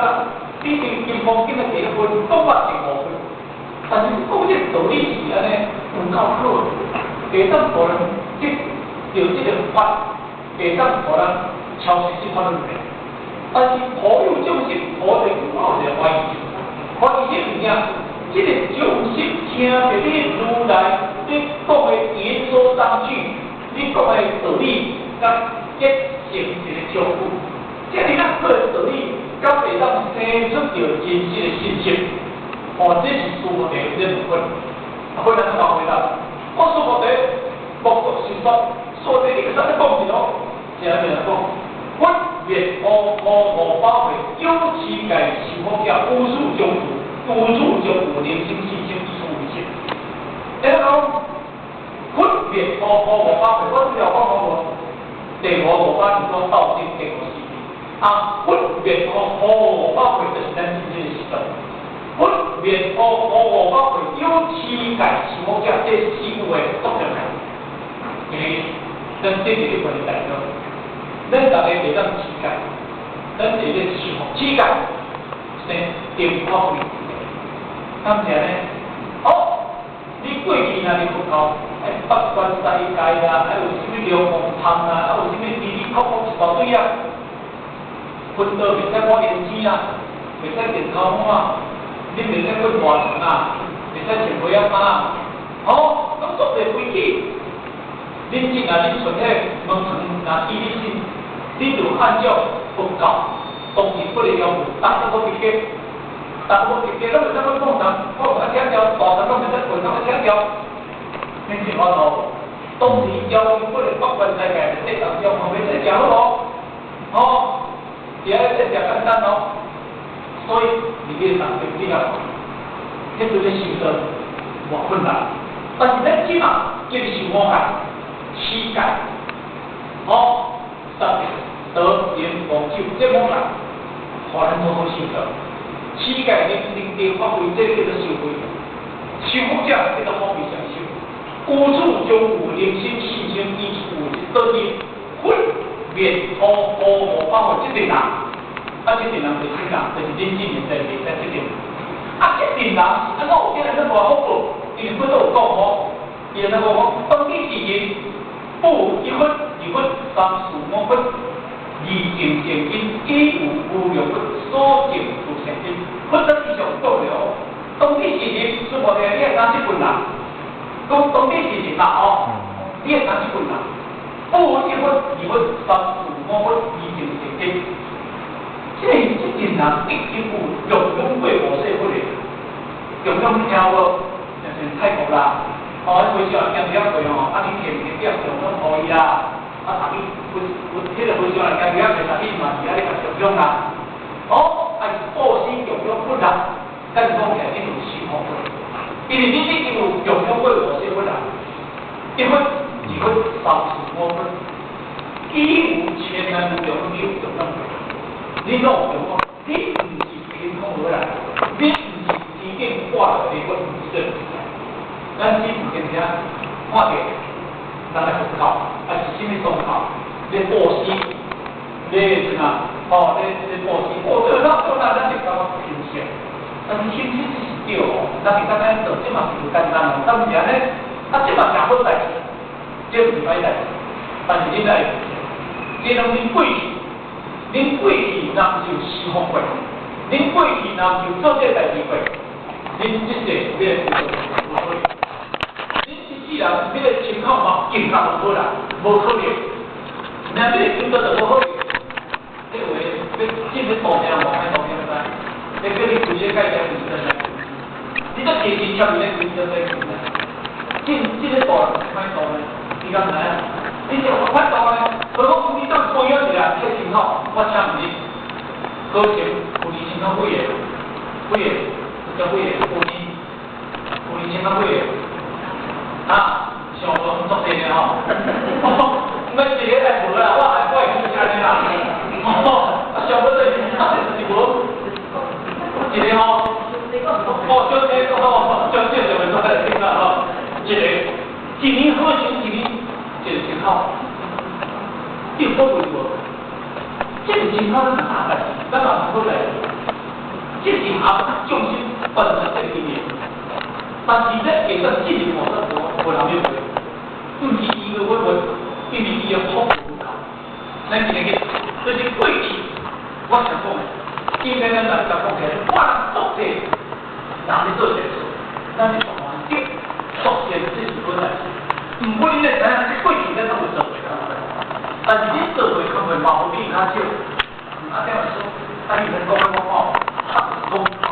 啦，你對金剛經的第一分講法是五分，但是講這個道理是按呢，有夠好，會當予人得著這個法，會當予人超越這法論的。但是普有眾生，普地我有一個懷疑，懷疑這物件，這個眾生聽著你如來你講的言說章句，你講的道理，佮結成一個祝福，這爾仔好的道理，敢會當生出著真實的信心？哦，這是須菩提咧問佛，啊，佛按怎回答？我須菩提，莫作是說，須菩提你會使咧講是咯，是按怎講？佛滅苦苦無百歲，有乞丐受福者，無數眾有，無數眾有能生信心，以處為性。會當講佛滅苦苦無百歲，我資料講講無？第五五百是講鬥爭第五時。啊，佛滅苦苦無百歲，就是咱真正的時陣。佛滅苦苦無百歲，有乞丐受福者，這四句話足重要。因為咱這是一份的代表。咱逐家會當乞丐，咱會咧受福乞丐，生定法會，敢毋是按呢？哦，你過去若是佛教，愛八關齋戒啦，愛有啥物流氓參啦，啊有啥物滴滴扣扣一大堆啊，薰刀袂使抹胭脂啊，袂使電頭髮啊，你袂使睏大床啊，袂使穿花仔衫啊，哦，攏足濟規矩。恁這若恁出彼門床，若依你信，你就按照佛教當時不的要求，逐個都直接，逐個直接，攏袂使閣講人，我愛請調，大神攏袂使跪，攏愛請調。恁是法度，當時要求不的八關齋戒，這當中吼袂使食好無？哦，是愛這食簡單哦。所以你去上邊你啊，彼陣咧修道偌困難，但是咱這馬叫受五戒、持戒，哦，殺得言王酒，這五戒，予咱好好修道。持戒能能定發揮，這個叫做修慧。修福者叫做福慧雙修。無處將有能生信心，以有得定，佛滅苦苦無百歲，這陣人，啊，這陣人就是啥人？就是恁這年代袂使這陣。啊，這陣人是按怎有這個這麼大福報？因為佛都有講哦，伊按怎講？當彼時陣，不有一佛、二佛、三四五佛，二淨善根，以有無量佛所證出善根。佛在以上講了，當彼時陣，須菩提，你會知這份人？講當彼時陣啦哦，你會知這份人？不有一佛、二佛、三四五佛，二淨善根。這這陣人已經有供養過無世佛的，供養你聽無？像泰國啦，哦，彼和尚行佇遐過吼，啊，你摕物件供養予伊啦，啊，逐日有有彼個和尚來行佇遐過，逐日嘛是愛共供養啦。哦，啊是布施供養佛啦，咱講起來你就是修福過，因為你已經有供養過無世佛啦，一佛、二佛、三四五佛，以有千萬無量你有供養過，你攏有供養，你毋是憑空而來，你毋是天頂掛落來的佛，毋是這個。咱只有經常看著咱來佛教，啊是啥物宗教，咧布施，咧啥哦，咧咧布施，哦，這個那這那，咱就感覺親切。但是親切這是對哦，咱是感覺做這嘛是簡單哦，但是按呢，啊這嘛誠好代誌，這毋是歹代誌，但是恁愛，這攏恁過去，恁過去若毋是有修福過，恁過去若毋是有做這個代誌過，恁這世欲無可能。恁一世人欲清口嘛，更加無可能，無可能。若欲修道就無可能。這話欲進去大名無歹大名知？你叫你規個概念是真的。你這提提插入咧規個在進這個大人歹大呢？你敢知影？你就歹大呢？如果講你當培養一下，這個清口，我請問你，高前舊年清口幾個？幾個？才幾個？舊年，舊年清口幾個？啊，上無足濟呢吼。毋免一個來無啦，我我會記按呢啦。哦，啊上無就是啊就是無，一個吼，哦，小姐哦，小姐就袂使來聽啦吼。一個，一年好成一年，一個清口，你有考慮無？這個清口咱嘛啥代誌？咱嘛毋好代誌。這是阿眾生本來的經驗。但是咧，會當進入菩薩道，無人要會，毋是伊的話話，因為伊的福無夠。咱今日去，就是過去我想講的，應該咱大家講起來，我人作者，人咧做善事，咱是大德做善這是本來是。毋過你咧知影，這過去咱攏有做過，但是你做過較袂矛盾較少。啊，這樣說，啊，你免講講講，啊，講。